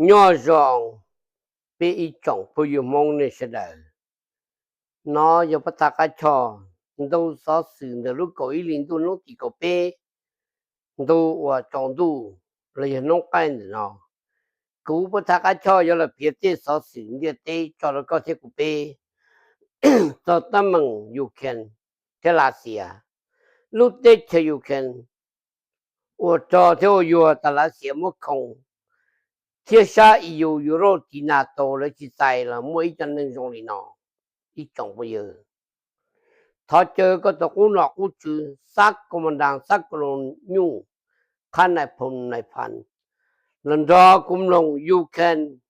Nyob zoo peb ib tsoom phooj ywg Hmoob nej sawv daws. No yog pab thaj qab choj ntu xov xwm ntawm lub kaum ib hlis ntuj hnub tim kaum peb, ntu uas tsaus ntuj los yog hnub qaij ntawm no. Kuv pab thaj qab choj yuav los piav tej xov xwm ntiaj teb tso rau koj thiab kuv peb. Txog teeb meem Ukraine thiab Lav Xias, lub teb chaws Ukraine ua rog thiab ua yuag tas Lav Xias muab khoo thiab sab E U, Europe, tiv NATO lawv tsis txais los muaj ib co neeg zoo li no. Ib tsoom phooj ywg, thov caw koj tus qub nom qub tswv, xab ko ma das, xab ko loos nyuj, qhab nais phoo nais phas los nrog kuv mloog Ukraine.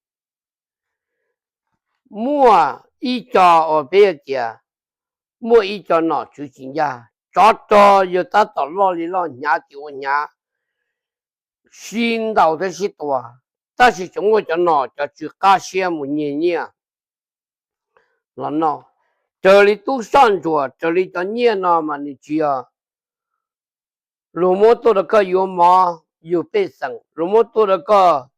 Muaj ib co uas peb hais tias muaj ib co nom tswv tsis ncaj, tsov rog yog tab tom loj li loj, hnyav tsis ua hnyav, sib ntaus thiab sib tua, tab sis tseem muaj cov nom cov tswv qab siab mus nyiag nyiaj los noj. Raws li tub soj ntsuam, raws li cov nyiaj no mas nws tsis yog luag muab tuaj rau koj yuav mov yug pej xeem, luag muab tuaj rau koj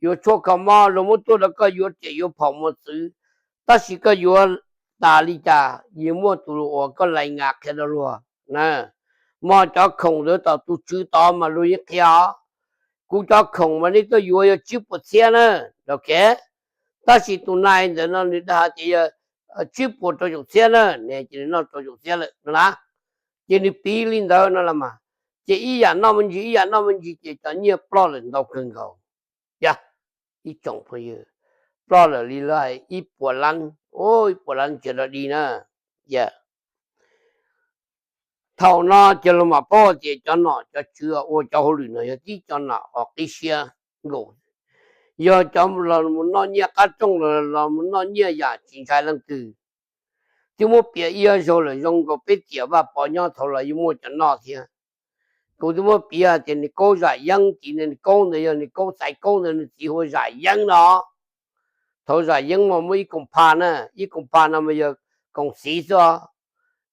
yuav tshuaj kho mob, luag muab tuaj rau koj yuav riam yuav phom mus txwv, tab sis koj yuav tas li cas yeej muaj tus uas koj lais ngas qhia rau luag na. Mas cov khoom ntawd tom tus tswv tod mas luag yeej qhia os, kuv cov khoom mas nej tuaj yuav yog tsib puas txhiab na, ok. Tab sis tus nais ntawm no nws dag hais tias yog tsib puas rau caum txhiab na, ces nws noj rau caum txhiab lawm no na. Ces nws piv li ntawd no los mas, ces ib yam noj me ntsis ib yam noj me ntsis ces cov nyiaj ploj lawm ntau kawg nkaus. Yog ib tsoom phooj ywg, ploj lawm li lawm ib puas lab, ib puas lab tsis dog dig na. Yog thaum no ces luag mam paub tias cov nom cov tswv ua cov hauj lwm no yog tib co nom uas qib siab nkaus. Yog cov los mus noj nyiaj qab rooj, los mus noj nyiaj yam tsis ntshai leej twg. Twb muab piav ib zaug lawm, zoo nkaus peb tiam Vaj Pov nyob thaum los yeej muaj cov noj thiab. Kuv twb muab piav tias nws kaub Zam Yeeb, txiv nws kaub ntawd yog nws kaub Xaiv Kaub ntawd nws txiv hu ua Zam Yeeb no. Thaum Zam Yeeb mas muaj ib koom pha na, ib koom pha no mas yog koom xiv xwb os.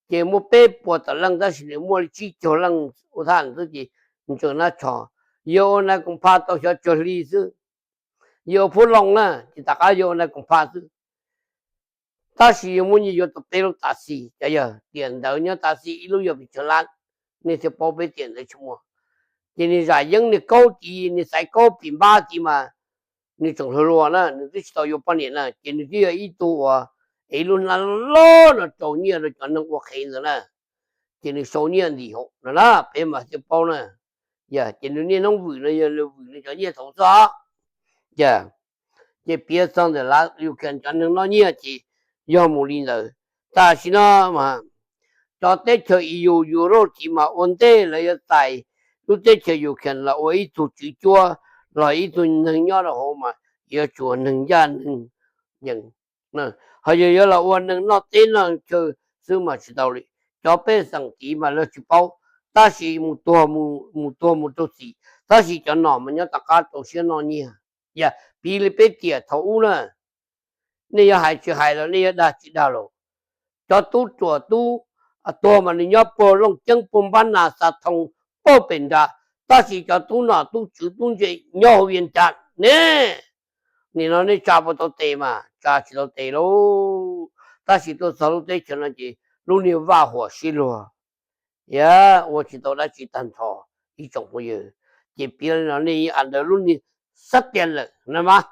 Ces muaj peb puas tawm leej tab sis nws muaj li tsib caug leej ua thaj xwb ces ntsees nab tsho. Yog ua nais koom pha tau xyov tsawg hli xwb, yog ua phub loo na ces tom qab yog ua nais koom pha xwb. Tab sis yog muaj nyiaj yuav tau peb lub tas xis, cov yog tiam ntawd nyob tas xis ib lub yog pes tsawg lab, nej thiaj paub peb tiam ntawd tsis muaj. Ces nws Zam Yeeb nws kaub tid, nws Xaiv Kaub pim npab tid mas nws tseem hluas hluas na, nws twb tsis tau yuav poj niam na, ces nws twb yog ib tug uas es ib lub hnab loj no rau nyiaj rau cov neeg ua qhev ntawd na. Ces nws sau nyiaj ntim hauv no na peb mam thiaj paub na. Yog ces nws niaj hnub vwm no yog nws vwm nws cov nyiaj thaum xwb os. Yog ces piav txog ntawm Ukraine cov neeg noj nyiaj ces yog mus li ntawd. Tam sim no mas cov teb chaws E U, Europe tid mas ua ntej lawv yuav txais lub teb chaws Ukraine los ua ib tug tswv cuab los ib tug neeg nyob rau hauv mas yuav tsum ua neeg ncaj neeg ncees. Ho yog yuav los ua neeg noj teb noj chaw xwb mas tsis tau li. Cov pej xeem tid mas lawv tsis paub, tab sis mus tuag mus tuag mus raug txim, tab sis cov nom mas nyob tom qab rau siab noj nyiaj. Yog piv li peb tiam thaum ub na, nej yuav hais tsis hais los nej yuav dag tsis dag los, cov tub ruam tub tuag mas nws nyob puag Looj Ceeb, puag npab nas, Xav Thoo, puag pem nrad, tab sis cov tub nom tub tswv tub ntse nyob hauv Vias Cas ne. Nim no nej tsa puas tau tes mas tsa tsis tau tes lauj, tab sis tuaj txog lub teb chaws no ces lub niag vaj huam sib luag, yog ua tsis tau dab tsi tag nrho. Ib tsoom phooj ywg, ces piav li no nej a ntawd lub niag xab tias lawm na mas.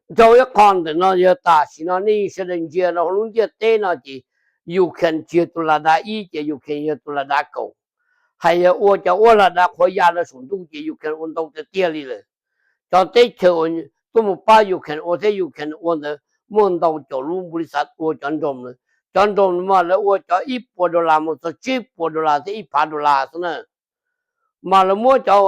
Dhau ib qho ntawm no yog tam sim no nej sawv daws ntsia rau hauv lub ntiaj teb no ces Ukraine tsis yog tus lag dav ib ces Ukraine yog tus lag dav kaum. Hais yog ua cov uab lag dav qhuav ya rau saum ntuj ces Ukraine ua ntau tiag tiag li lawm. Cov teb chaws uas tuaj mus pab Ukraine ua thiab Ukraine ua ntawd muaj ntau caum lub npau li xav ua cov nroos lawm. Cov nroos mas lawv ua cov ib puas dollar mus txog tsib puas dollar thiab ib phav dollar xwb na. Mas lawv muab cov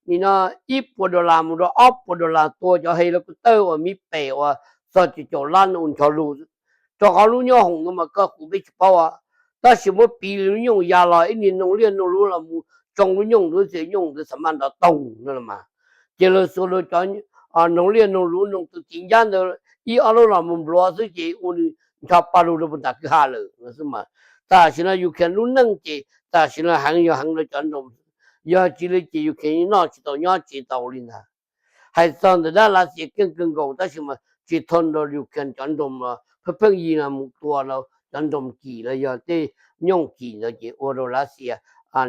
nim no ib puas dollar mus rau ob puas dollar tua cov helicopter uas miv pem uas txog caum lab no ua ncho lug. Rau qhov lub nyooj hoom no mas koj kuv peb tsis paub, tab sis muab piv li lub nyooj ya los ib niag noog liaj noog luv los mus tsoo lub nyooj ntawd ces nyooj ntawd xam maj nrov toog no los mas. Ces lawv xuas lawv cov noog liaj noog luv noog tw txiv ncab ntawd ib ob lub los mus npluav xwb ces ua nws ncho pa lug rau puag nram kwj ha lawm no xwb mas. Tam sim no Ukraine lub neej ces tam sim no heev yog heev rau cov nroos, yog tsis li ces Ukraine noj tsis tau nyob tsis tau li ntag. Hais txog ntawm dab Lav Xias keej kawg nkaus tab sis mas tsis tau nrog Ukraine cov nroog pheej pheej yig no mus tua cov nroog Kis los yog tej nyooj Kis ntawd ces ua rau Lav Xias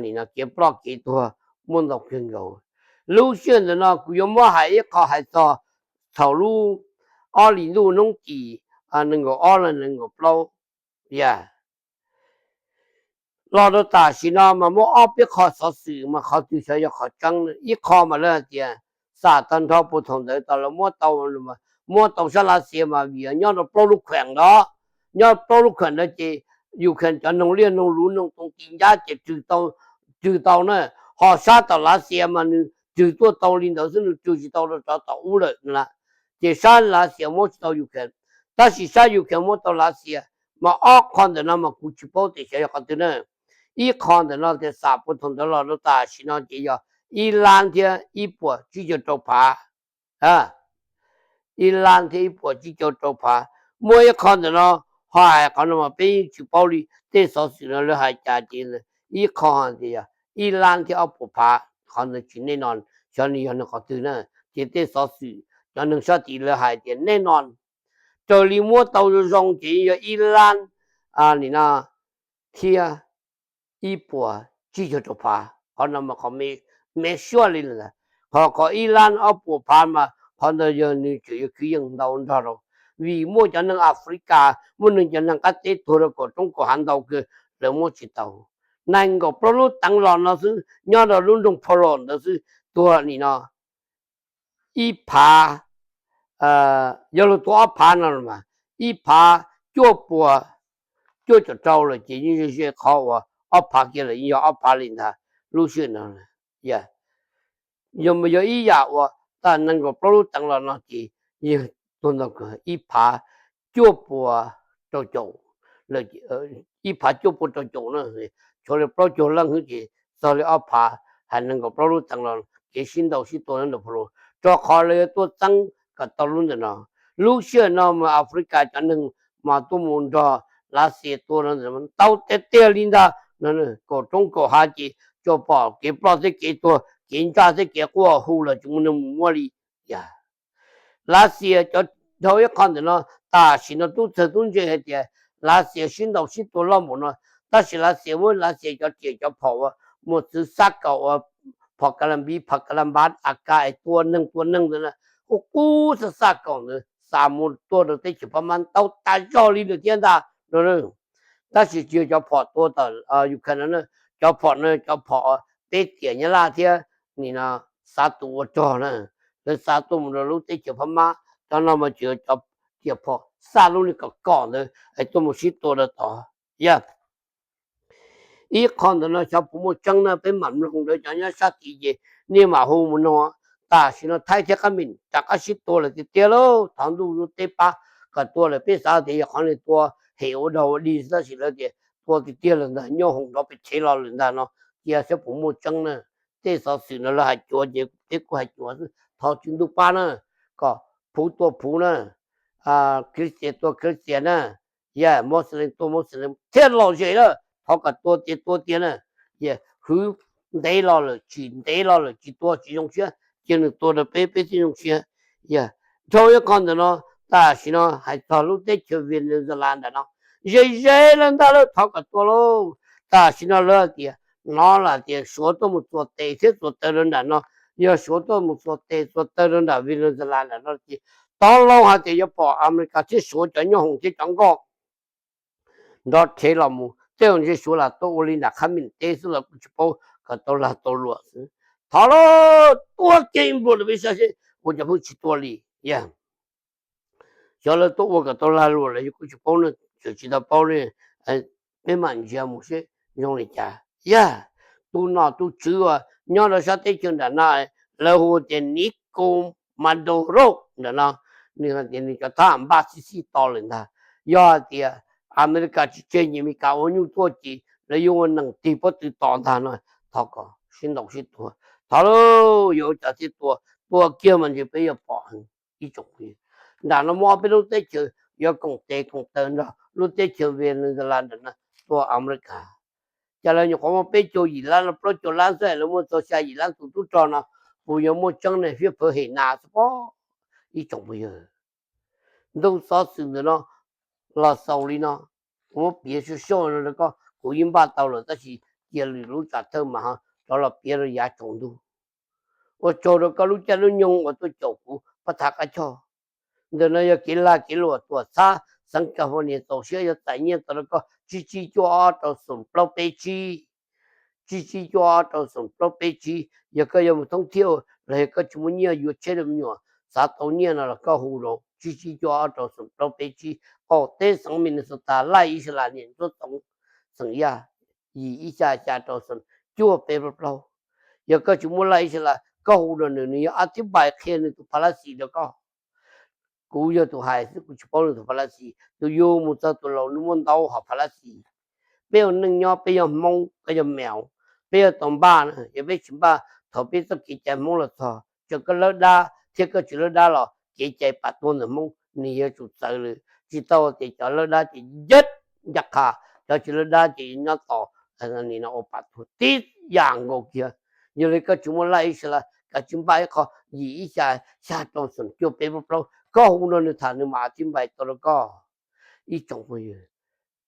nim no kev ploj kev tuag muaj ntau kawg nkaus. Lub sij hawm ntawm no kuv yuav muab hais ib qho hais txog thaum lub ob hlis ntuj hnub tim nees nkaum ob los nees nkaum plaub yam los rau tam sim no mas muaj ob peb qho xov xwm mas qhov twg xyov yog qhov tseeb. Ib qho mas lawv hais tias xam tag nrho puag thaum ntawd tas lawv muab tau, muab tau sab Lav Xias mas vim nyob rau plaub lub khueem ntawd, nyob plaub lub khueem ntawd ces Ukraine cov noog liaj noog luv noog toov tis ncab ces tswg tau na. Ho sab tom Lav Xias mas nws tswg tuaj tau li ntawd xwb, nws tswg tsis tau rau tsov tom ub lawm na. Ces sab Lav Xias muab tsis tau Ukraine, tab sis sab Ukraine muab tau Lav Xias. Mas ob qho ntawm no mas kuv tsis paub tias xyov yog qhov twg na. Ib qho ntawm no tias xam puag thaum ntawd los rau tam sim no ces yog ib lab thiab ib puas tsib caug rau phav. Ib lab thiab ib puas tsib caug rau phav. Muaj ib qho ntawm no ho hais qhov no mas peb yeej tsis paub li, tej xov xwm no lawv hais cas ces ib qho tias yog ib lab thiab ob puas phav, qhov ntawd tsis nej no, xyov nws yog nws qhov twg na. Ces tej xov xwm cov neeg sab tid lawv hais tias nej no raws li muab tau zoo zoo ces yog ib lab nim no thiab ib puas tsib caug rau phav. Qhov no mas qhov me suab li lawm ntag. Qhov qhov ib lab ob puas phav mas qhov ntawd yog nws tseem yuav khwv yeej ntau nrog rau, vim muaj cov neeg Africa, muaj neeg cov neeg qab teb tuag rau kaum roob kaum hav ntau kawg, lawv muab tsis tau. Nees nkaum plaub lub teev los no xwb nyob rau lub nroog Polo ntawd xwb tuag nim no ib phav, yog luag tua ob phav no mas ib phav cuaj puas cuaj caum rau lawm ces yeej ze ze qhov uas ob phav kiag lawm, yeej yog ob phav li ntag lub sij hawm no. Yog mas yog ib yam uas tas nees nkaum plaub lub teev los no ces yeej tuag ntau kawg, ib phav cuaj puas rau caum, ib phav cuaj puas rau caum na, tshuav li plaub caug leej xwb ces txog li ob phav, hais nees nkaum plaub lub teev los kev sib ntaus sib tua nyob ntawm Polo, rau qhov lawv yuav tuaj txeeb kom tau lub ntawm no. Lub sij hawm no mas Africa cov neeg mas tuaj mus nrog Lav Xias tua no ntau tiag tiag li ntag. Kaum roob kaum hav ces tsuas pom kev ploj thiab kev tuag, kev ntsaj thiab kev quaj hu los tsis muaj neeg mus muab li. Yog Lav Xias cov, dhau ib qho ntawm no, tam sim no tub txawg tub ntse hais tias Lav Xias sib ntaus sib tua loj npaum no, tab sis Lav Xias muab Lav Xias cov riam cov phom uas mus txwv xab kaum uas phom ka la npiv phom ka la npav a ka es tua neeg tua neeg ntawd na, qub qub xab xab kaum ntawd xa mus tua rau teb chaws Phab Mab ntau tas zog li lawm thiab ntag. Tab sis tsis yog cov phom tua tawm Ukraine no, cov phom no cov phom peb tiam Nyab Laj thiab nim no xav tus ua rog na, lawv xa tuaj mus rau lub teb chaws Phab Mab. Cov no mas tsis yog cov riam phom xab lub li kom kom ntawd es tuaj mus sib tua rau tod. Yog ib qho ntawm no xyov puas muaj tseeb na, peb mam mloog ntawd cov nyob sab tid ces nej mam hu mus no. Tam sim no Thaib thiab Khab Mim rov qab sib tua lawm tiag tiag lauj, thov ntuj lub teb pab kom tua lawm. Peb xav tias yog qhov nws tua hem ua dog ua dig xwb, tab sis lawv tias tua tiag tiag lawm ntag, nyoob hoom nrov pes tshev los lawm ntag no. Cia saib puas muaj tseeb na. Tej xov xwm no lawv hais cuav ces peb kuj hais cuav xwb, thov tswv ntuj pab na, kom phuv tua phuv na, Christian tua Christian na, yog Muslim tua Muslim thiaj lom zem na. Thov kom tua tiag tua tiag na, hwv ntev los lawm tsim ntev los lawm tsis tua tsis zoo siab, cia nws tua rau peb peb thiaj zoo siab. Yog dhau ib qho ntawm no, tam sim no hais txog lub teb chaws Venezuela nram no, ze ze lawm ntag lauj, thov kom tua lauj. Tam sim no lawv hais tias, hnov lawm tias Suav tuaj mus txuas tes thiab txuas taw rau nram no. Yog Suav tuaj mus txuas tes txuas taw rau nram Venezuela nram no ces tod loo hais tias yuav pom Amelikas thiab Suav cov nyoob hoom thiab cov nkoj nrov rhev los mus. Tej zaum ntshe Suav lam tuaj ua li nram Khab Mim teb xwb los kuj tsis paub, kom tau lag tau luam xwb. Thov lauj, tua kiag ib nplua rau peb saib seb ua cas pheej tsis tua li. Yog xyov lawv tuaj ua kom tau lag luam los yus kuj tsis paub ne, tseem tsis tau paub ne. Peb mam ntsia mus seb zoo li cas. Yog tus nom tus tswv uas nyob rau sab teb chaws nram no, lawv hu tias Nicolas Maduro nram no, nws hais tias nws cov thab npaj xib xib to lawm ntag. Yog hais tias Amelikas tsis tseg nyias Amelikas ua nyuj tuaj ces lawv yuav ua nees tig pob tw to ntag no. Thov kom sib ntaus sib tua, thov lauj, yuav ua cas thiaj tua, tua kiag mas ntshe peb yuav pom heev. Ib tsoom phooj ywg, nram no muaj ob peb lub teb chaws yuav koom tes koom taw nrog lub teb chaws Venezuela nram no tua Amelikas. Cas lawv nyuam qhuav muaj peb caug yim lab no plaub caug lab xwb, lawv muaj txog xya yim lab tus tub rog no puas yuav muaj tseeb ne, fiab phawv hem nas xwb pob. Ib tsoom phooj ywg, ntu xov xwm ntawm no los xaus li no, kuv muab piav sab sab no rau koj, kuv yeej npaj tau lawm tab sis cia lwm lub tsam thawj mas ho rov los piav rau yav tsaus ntuj. Ua tsaug rau koj lub caij lub nyoog uas tuaj caum kuv pab tham qab choj. Ntawm no yog kev lag kev luam tuam txhab xeev California txaus siab yuav txais nyiaj tau rau koj tsib tsib cuaj ob rau xoom plaub peb tsib. Tsib tsib cuaj ob rau xoom plaub peb tsib. Yog koj yuav mus thoob thiab los yog koj tsis muaj nyiaj yuav tsheb rau me nyuam, xav tau nyiaj no los koj hu rau tsib tsib cuaj ob rau xoom plaub peb tsib. Qaum teb xeev Minnesota, Laj Ixalas, Niam Ntsuab Txoov, xeem Yaj, yim ib xya xya rau xoom cuaj peb plaub plaub. Yog koj tsis muaj Laj Ixalas koj hu rau nws, nws yuav a thib npais qhia nws tus pha lab xis rau koj. Kuv yog tus hais xwb, kuv tsis paub nws tus pha lab xis. Tus yug mus txog tus laus nws muaj ntau hom pha lab xis. Peb ua neej nyob peb yog Hmoob, peb yog mev, peb yuav tau npaj na, yog peb tsis npaj thaum peb txoj kev cai Hmoob los txog, txawm koj lawb dab thiab koj tsis lawb dab los kev cai pam tuag ntawm Hmoob nws yuav tsum txawv lawm. Tsis tau tias cov lawb dab ces yaj ncaj qha, cov tsis lawb dab ces nyob tos nim no ua pam tuag tib yam nkaus kiag. Yog li koj tsis muaj Laj Ixalas, kav tsij npaj ib qho, yim ib xya xya rau xoom cuaj peb plaub plaub, koj hu rau nws tham nws mam a thib npais tau rau koj. Ib tsoom phooj ywg,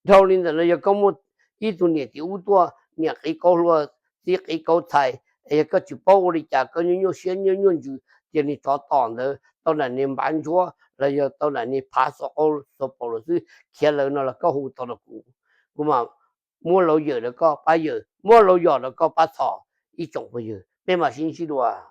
dhau li ntawm no yog koj muaj ib tug niam tim ub tuaj, niam qiv kauv hluas, txiv qiv kauv txhais, es yog koj tsis paub ua li cas koj nyuaj nyuaj siab nyuaj nyuaj ntsws, cia li rov tom ntawd tau nram niag npav ntsuab los yog tau nram niag phav xov qaub xov paus los xwb, khiav lawm no los koj hu tau rau kuv, kuv mam muab laus yawm rau koj pab yawm, muab laus yom rau koj pab txhom. Ib tsoom phooj ywg, peb mam sib ntsib dua.